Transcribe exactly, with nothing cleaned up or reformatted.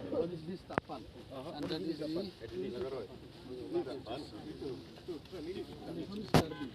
What is this, Tapan? And that is the, this one is Karbi.